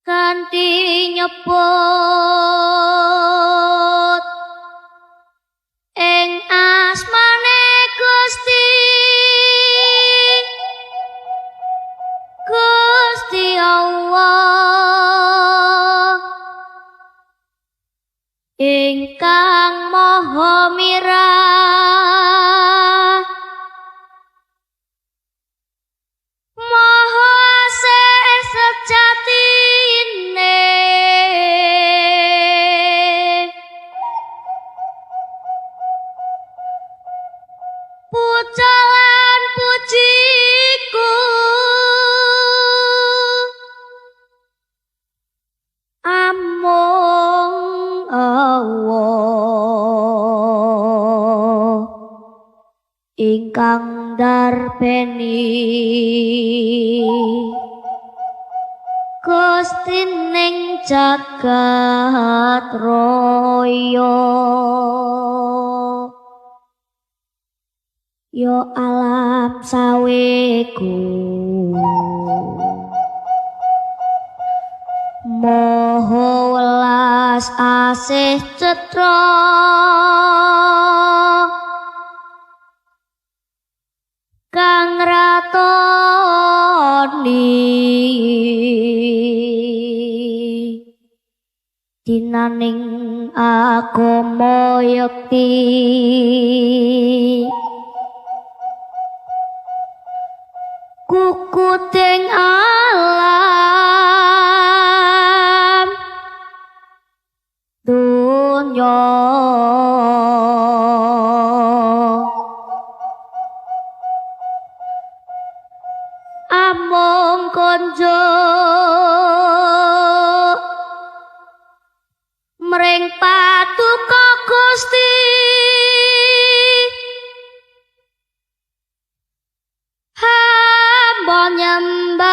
Kanthi nyebut ing asmane Gusti, Gusti Allah ingkang maha mirah, maha asih sejatine. Puja lan pujiku amung Allah ingkang darbeni, Gusti ning jagat raya. Yo alam sawegu moho welas asih cetha, kang ratoni dinaning agama yekti. Kukuting alam dunya amung konjuk mring patuko Gusti, hamba nyembah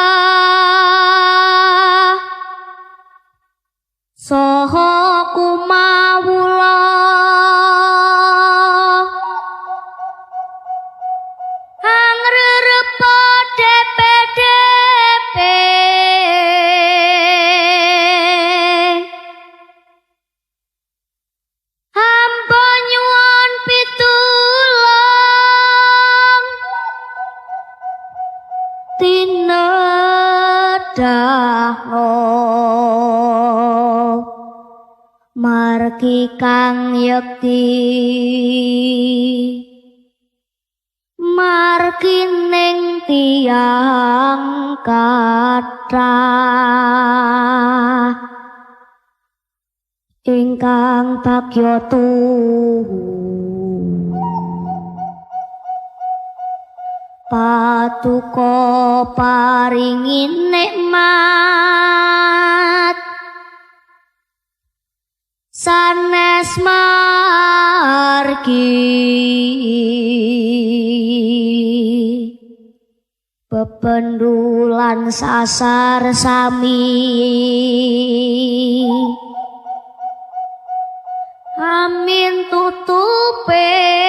saha kumawula. Angrerepa DPDP hamba nyuwun pitulung tinedhahno margi kang yekti, margi ning tiyang kathah ingkang bagya tuhu. Patuko paringi nikmat sanes margi bebendulan sasar sami. Amin tutupe